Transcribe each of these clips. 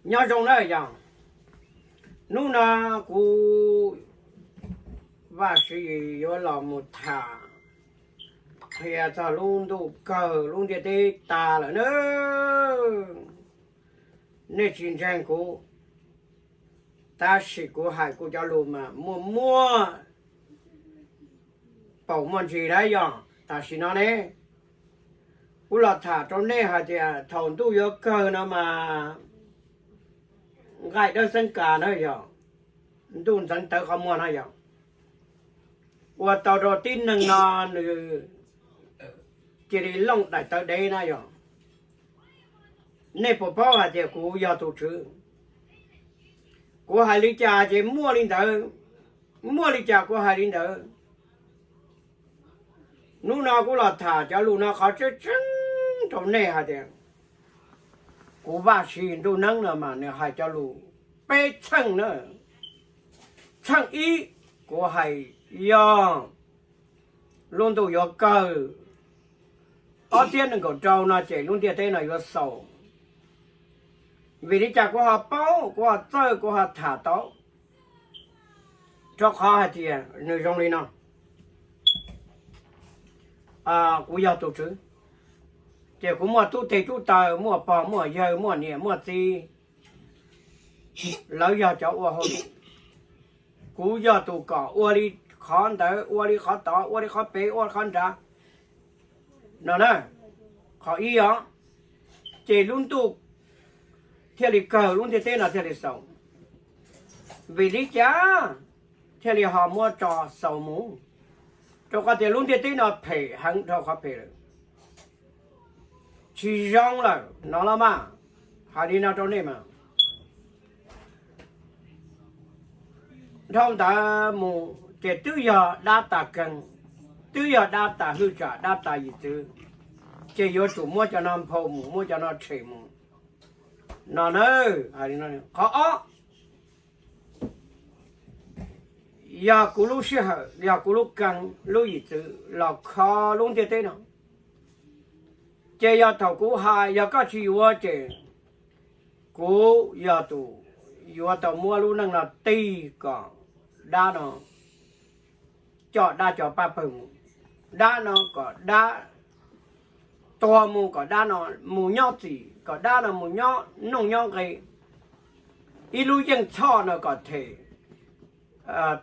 Nyob zoo na yog, hnub no kuv Vaj Siv Yis yuav los mus tham qhia txog lub ntuj kawg lub ntiaj teb tas lawm na. Nej tsis ntseeg kuv, tab sis kuv hais kuv cov lus mas muaj muaj paus muaj ntsis na yog. Tam sim no ne, kuv los tham rau nej hais tias thaum ntuj yuav kawg no mas nqaij dawb xeeb kas na yog, ntuj ntxeev tawv qhov muag na yog, ua tau rau tib neeg no nws cia li looj daim tawv dev na yog. Nej puas paub hais tias kuv yog tus Tswv? Kuv hais li cas ces muaj li ntawd, muaj li cas kuv hais li ntawd. Hnub no kuv los tham cov lus no qhov tseeb tseeb rau nej hais tias kuv Vaj Siv Yis ntuj neeb no mas nws hais cov lus peb txheej na. Txheej ib, kuv hais yog lub ntuj yuav kawg ob txhiab nees nkaum rau no ces lub ntiaj teb no yuav xaus. Vim li cas kuv ho paub, kuv ho txawj, kuv ho tham tau? Rau qhov hais tias nws zoo li no, kuv yog tus Tswv, ces kuv muaj tub teg tub taw, muaj pog muaj yawg, muaj niam muaj txiv, lawv yog cov ua hauj lwm. Kuv yog tus kom ua li qhov ntawd, ua li qhov tod, ua li qhov pem, ua li qhov nrad no na. Qhov ib os, ces lub ntuj thiaj li kawg, lub ntiaj teb no thiaj li xaus. Vim li cas thiaj li ho muab tso xaus mus? Rau qhov tias lub ntiaj teb no phem heev dhau qhov phem lawm, tsis zoo lawm no los mas. Hais li no rau nej mas, dhau ntawd mus ces twb yog dab tas keeg, twb yog dab tas hwj tsam, dab tas yim txwv, ces yuav tsum muab cov no nphau mus, muab cov no tshem mus no na. Qhov ob, yog kuv lub sij hawm, yog kuv lub keeg lub yim txwv los kho lub ntiaj teb no, ces yog thaum kuv hais yog koj tsis yuav ces kuv yog tus yuav tau muab lub neej no tig kom dab no coj dab cov pab pawg mus, dab no kom dab tuag mus, kom dab no mus nyob txim, kom dab no mus nyob nooj nyob nqi. Ib lub yeej txhoj no kom them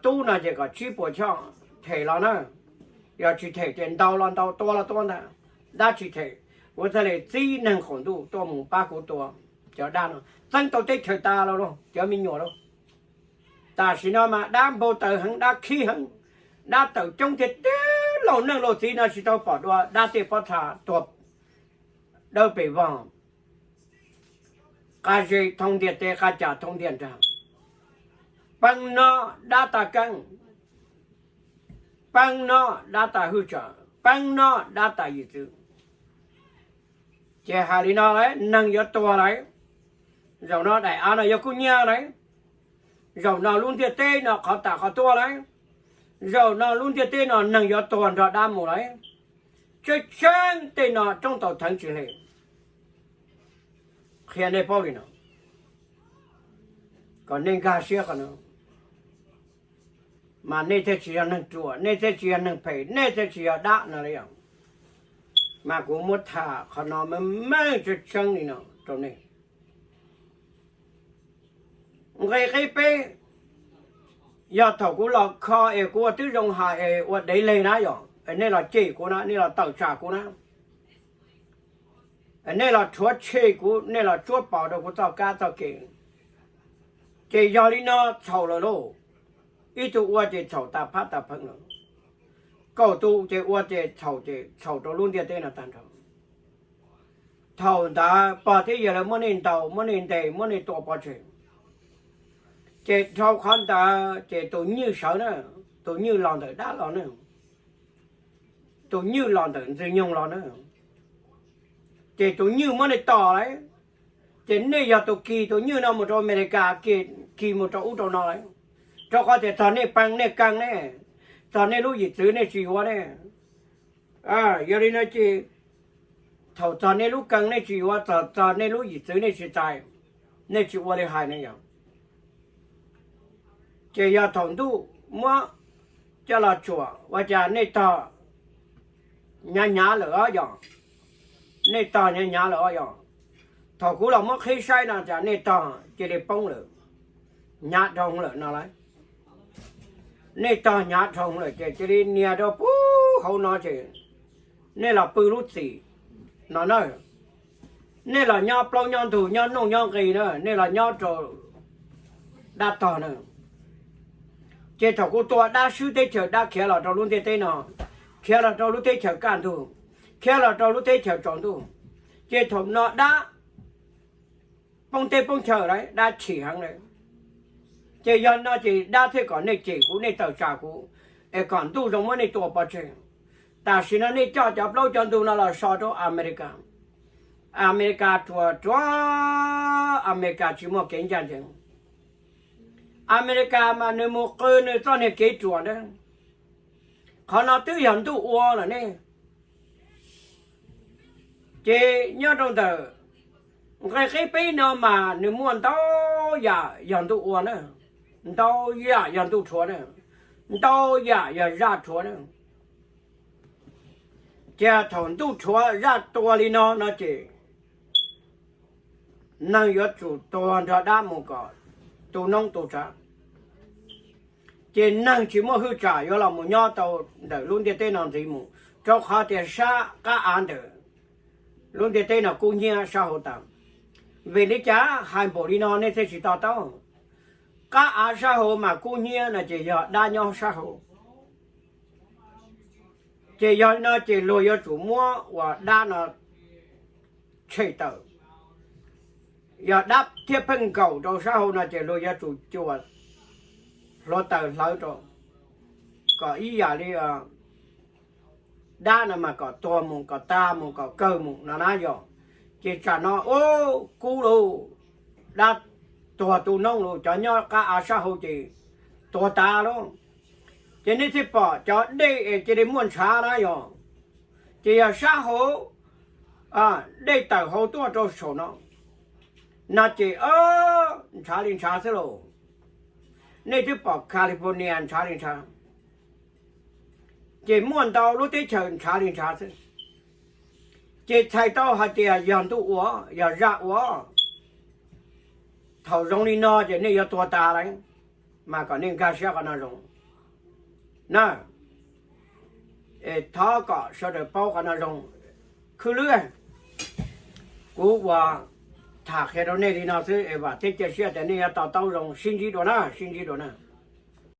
tub no ces kom tsib puas choj them los na. Yog tsis them ces ntaus los ntaus, tua los tua ntag. Dab tsis them, kuv thiaj li txib neeg qaum ntuj tuaj mus pab kuv tua cov dab no. Txeeb tau teb chaws tas los lauj cov me nyuam lauj. Tam sim no mas dab npau taws heev, dab khib heev, dab tawm coob tiag tiag, lauj neej lauj txiv no tsis tau pom dua, dab tej pob txha tuag dawb pes vog, qab zeb thoob ntiaj teb, qab ca thoob ntiaj nrag. Peeb no dab tas keeb, peeb no dab tas hwj tsam, peeb no dab tas yim txwv. Ces hais li no lawm, neeg yuav tuag lawm. Zaum no daim av no yuav kub nyiab lawm. Zaum no lub ntiaj teb no qhov tas qhov tuaj lawm. Zaum no lub ntiaj teb no neeg yuav tuag nrog dab mus lawm. Tseeb tseeb tej no roob tau theev tsis hli. Qhia nej paub li no, kom nej nkag siab qhov no, mas nej thiaj tsis yog neeg ruam, nej thiaj tsis yog neeg phem, nej thiaj tsis yog dab no li os. Mas kuv muab tham qhov no meej meej tseeb tseeb li no rau nej. Nqe qib peb, yog thaum kuv los kho es kuv ua tib zoo hais es ua dev leg na yom, es nej los cem kuv na, nej los tawm tsam kuv na, nej los rhuav tshem kuv, nej los tsuab pos rau kuv txoj kab txoj kev, ces yog li no txhaum lawm lauj. Ib tug ua ces txhaum tas phab tas pheej lawm, kaum tus ces ua ces txhaum, ces txhaum rau lub ntiaj teb no tag nrho. Thaum ntawd pog thiab yawg lawv muab nej ntaus, muab nej ntes, muab nej tua pov tseg, ces dhau qhov ntawd ces tus nywj sawv na, tus nywj los ntawm dab los na, tus nywj los ntawm Ntxwg Nyoog los na, ces tus nywj muab nej tom lawm. Ces nej yog tus kis tus nywj no mus rau Amelikas, kis mus rau ub rau no lawm, rau qhov tias txog nej pee nej kee ne, txog nej lub yim txwv nej tsis yuav ne. Yog li no ces thaum txog nej lub kee nej tsis yuav, txog nej lub yim txwv nej tsis txais, Nej tsis ua li hais ne yog. Ces yog thaum ntuj muab coj los tsuam ua cas nej tog hnyav hnyav lawm os yog. Nej tog hnyav hnyav lawm os yog. Thaum kuv los muab qhib saib no cas nej tog cia li poob lawm, hnyav dhau lawm no lawm. Nej tog hnyav dhau lawm ces cia li nias rau puag hauv no ces nej los pw lub txim no na. Nej los nyob plaub nyob ntug nyob nuj nyob nqis na, nej los nyob rau dab tog na. Ces thaum kuv tua dab swb teb chaws, dab khiav los rau lub ntiaj teb no, khiav los rau lub teb chaws kaj ntug, khiav los rau lub teb chaws tsaus ntuj, ces thaum no dab poob teb poob chaw lawm, dab chim heev lawm. Ces yog no ces dab thiaj kom nej cem kuv, nej tawm tsam kuv, es kom ntuj zoo muab nej tua pov tseg. Tam sim no nej coj cov plaub cov ntug no los so rau Amelikas. Amelikas ruam ruam, Amelikas tsis muaj kev ncaj ncees. Amelikas mas nws mus qw nws txoj niag kev ruam ntawd. Qhov no twb yog ntuj ua lawm ne. Ces nyob rau ntawm nqe qib peb no mas nws muaj ntau yam yog ntuj ua na, ntau yam yog ntuj rhuav na, ntau yam yog zaj rhuav na. Ces thaum ntuj rhuav zaj tua li no no ces neeg yuav tsum tuag nrog dab mus kom tu noob tu tsav. Ces neeg tsis muaj hwj tsam yuav los mus nyob tau ntawm lub ntiaj teb no ntxiv mus, rau qhov tias sab qab av ntawm lub ntiaj teb no kub hnyiab sab hauv tas. Vim li cas hais npaum li no nej thiaj tsis to taub? Qab av sab hauv mas kub hnyiab no ces yog dab nyob sab hauv. Ces yog li no ces luag yuav tsum muab uas dab no tshem tawm. Yog dab thiaj pheej nkaum rau sab hauv no ces luag yuav tsum cuam hluav taws hlawv rau, kom ib yam li dab no mas kom tuag mus, kom tag mus, kom kawg mus no na yog. Ces tsam no ub kub lauj, dab tuag tu noob lauj, cov nyob qab av sab hauv ces tuag tas lauj. Ces nej thiaj pom cov dej es cia li muaj ntshav na yog. Ces yog sab hauv dej tawm hauv tuaj rau saum no, no ces ntshav li ntshav xwb lauj. Nej twb pom California ntshav li ntshav, ces muaj ntau lub teb chaws ntshav li ntshav xwb. Ces txhais tau hais tias yog ntuj ua, yog zaj ua. Thaum zoo li no ces nej yuav tuag tas lawm, mas kom nej nkag siab qhov no zoo na. Es thov kom sawv daws paub qhov no zoo. Khwb lwb, kuv uas tham qhia rau nej li no xwb es vam thiab cia siab tias nej yuav to taub zoo. Sib ntsib dua na, sib ntsib dua na.